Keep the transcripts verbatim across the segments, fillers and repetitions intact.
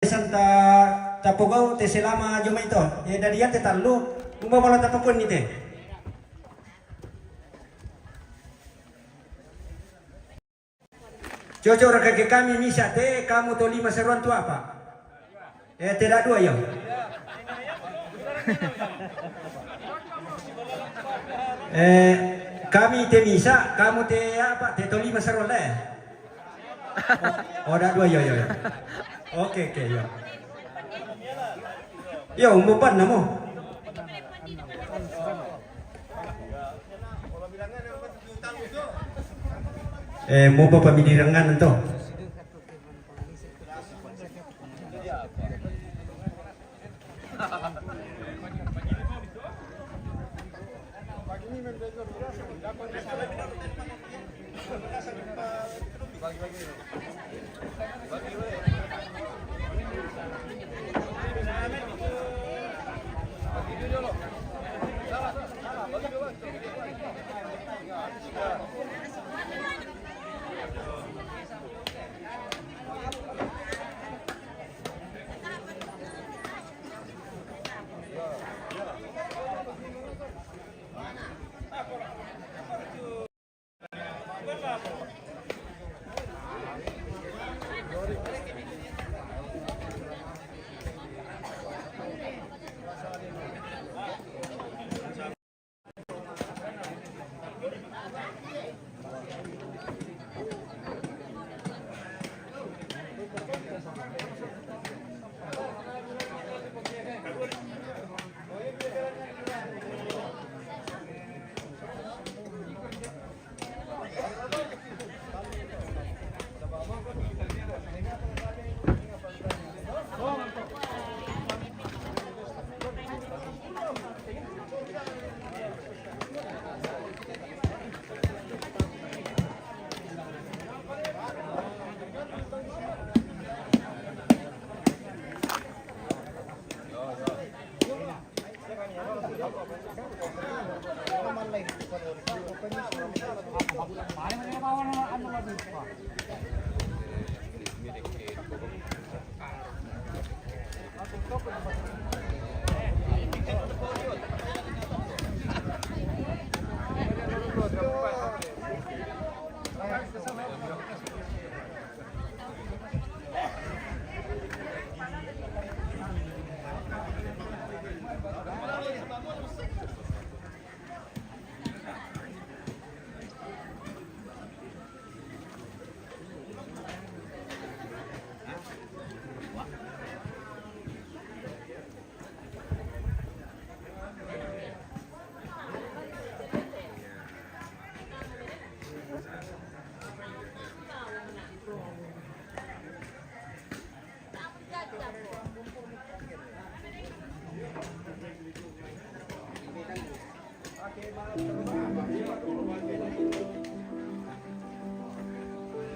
Santa tapogau te selama jomai to. E, dari ate tallu, umba bala tapakon ni te. Cocok raka ke kami misa te, kamu tolima seruan tu apa? E, te da dua yo. E, kami te misa, kamu te apa? Te tolima seruan le. O, o da dua yo, yo, yo. Oke, oke, yo. Yo, umbu pan namo. E, mo pa pamidirangan to.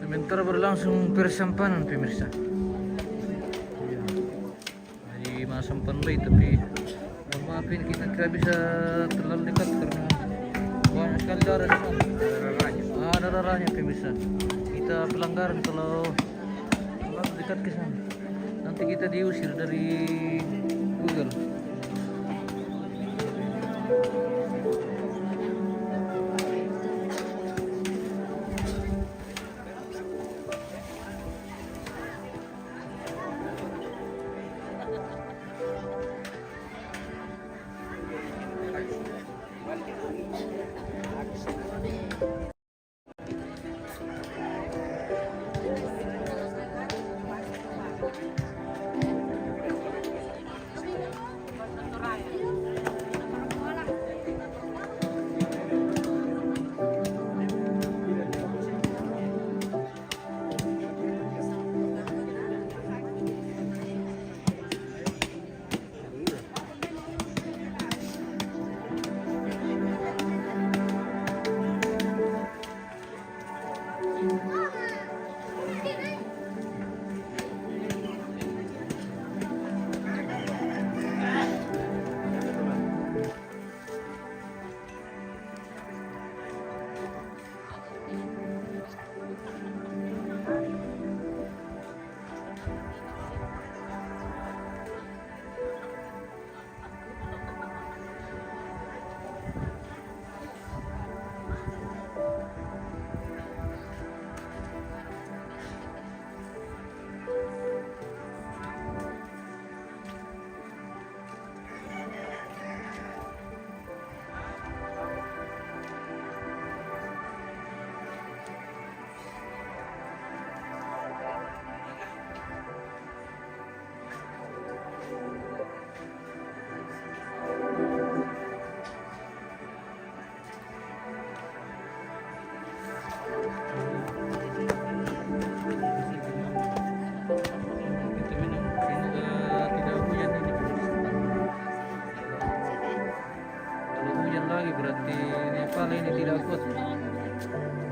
Sementara berlangsung persampanan, pemirsa. Iya. Jadi, masampan baik, tapi mohon maaf, ini kita tidak bisa terlalu dekat karena banyak sekali darah di sana. Ada raranya. Ah, ada raranya, pemirsa. Kita pelanggaran kalau terlalu dekat ke sana. Nanti kita diusir dari Google.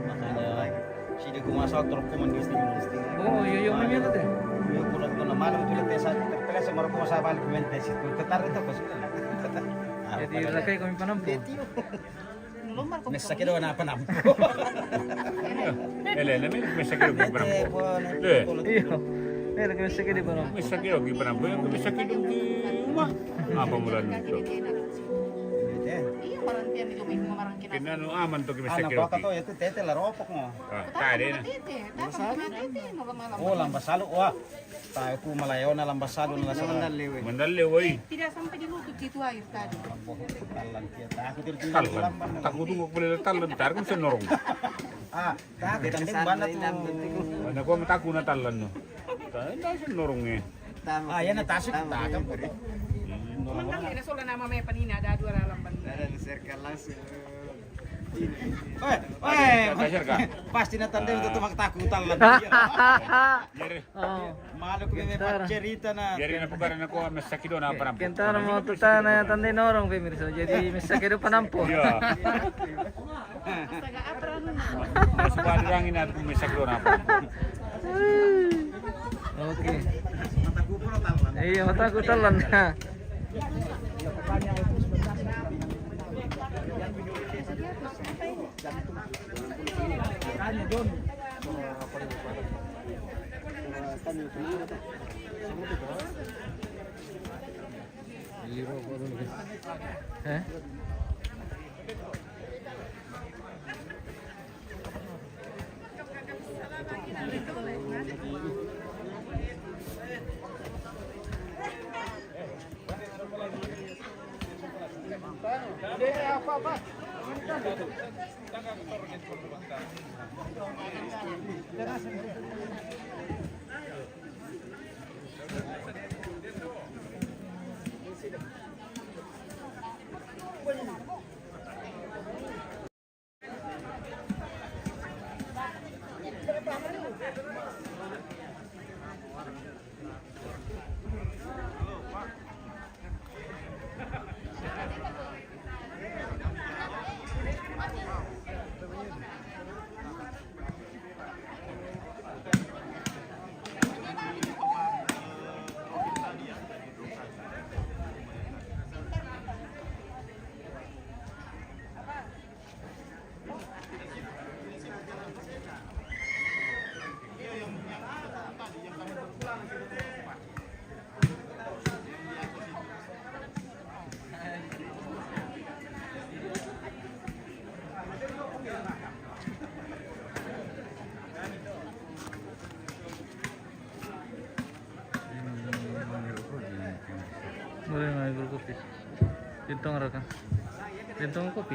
Makanya, sidi ku masak terus komunis di Timor Leste. Oh, iya, iya, memang itu. Iya, kalau kau nama malam tu letes saja, terpeles sama rokok saya balik main tes itu. Ketar itu apa sih? Jadi, rakai kami panampu. Mesa kedo na panampu. Ele, ele, mesa kedo na panampu. Le. Iya. Ele, mesa kedo panampu. Mesa kedo na panampu. Mesa kedo na panampu. Apa mula itu? Iya, orang tiang di rumah, rumah orang kena. Kena nu aman tu mesa kedo. Anak kau tu itu tete la ropok mo. Ah, tadi na. Tete, tete, malam-malam. Oh, lamba salu, wah. Tahu ku malayo na lamba salu na la salu. Mandalle, woi. Mandalle, woi. Tidak sampai dilutut itu air tadi. Tallan kia, tahu tidak tinggal tallan. Tahu tu boleh tallan, tar kan senorong. Ah, tahu kan dia mana tu. Mana gua mataku na tallan no. Tahu senorong ni. Ah, ya na tasik, tahu kan. Mandalle na sola nama me panina ada dua dalam ban. Ada di circle langsung. Weh, weh, pasti na tande untuk tumak taku tallan. Jadi, malu ku me pacerita na. Jadi na pukara na ko mesa kedo na panampu. Kentara mau tutana tande norong pemirsa. Jadi mesa kedo panampu. Iya. Astaga, apa anu? Masa dirangin aku mesa kedo na panampu. Oke. Iya, mataku tallan. Eh? Boleh ngambil kopi? Bintang rakan. Bintang kopi.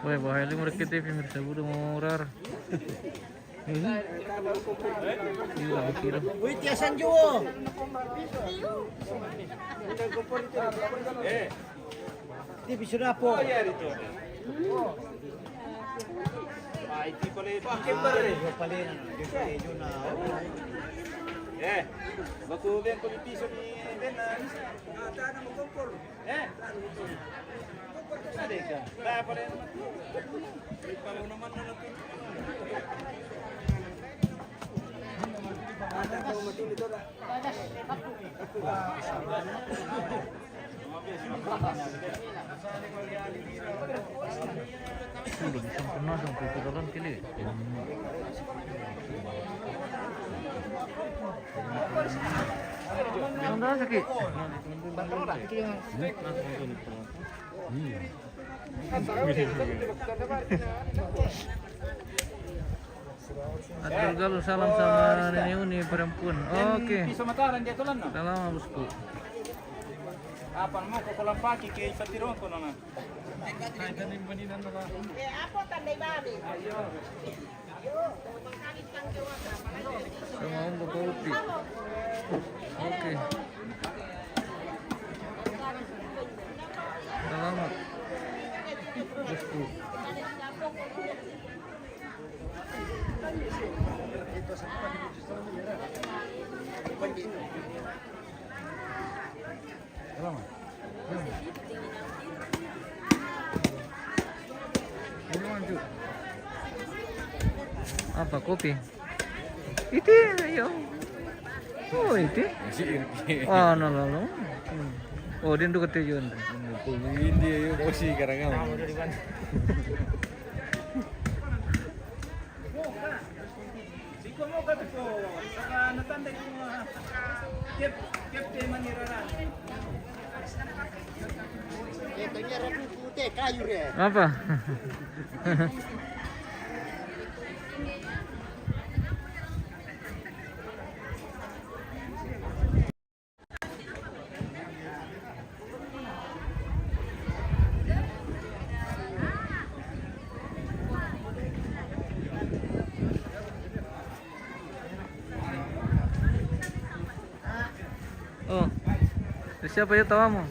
Weh, bahaya li mereka T V, mirsa, bulu mau urar. Ini lah, kilo. Wih, tiasan juo. Di bisa dapo. Ai, ti pale pakai bare. Juo pale na, juo pale juo na. Eh, baku ben ko piso ni ben na. Eh, ada ka? Ba pale. Kalau naman na lang. Belum sempurna sampai ke dalam kili. Yang dah sakit. Hmm. Abdul Galuh, salam sama Nenek Uni perempuan. Oke. Salam, bosku. Apa mau kau kolam pagi ke Ipatirongko, Nona? Eh, apa tandai bami? Sama Om Kopi. Oke. Selamat. Bosku. Apa, kopi? Iti, ayo. Oh, iti. Ah, no, no, no. Hmm. Oh, dia tu kata John. Hindi, ayo, kosi karangau. Apa? Oh, siapa ya tawamu?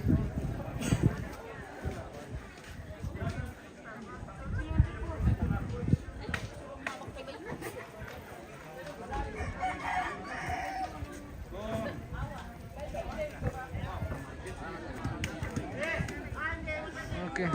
Oke.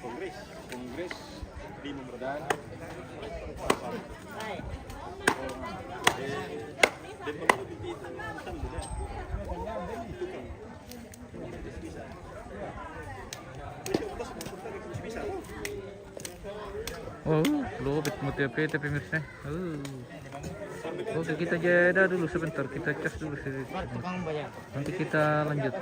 Kongres, kongres di Medan. Oh, lobet mau tiap tapi pemirsa. Oh. Oke, kita jeda dulu sebentar, kita cas dulu sedikit. Nanti kita lanjut.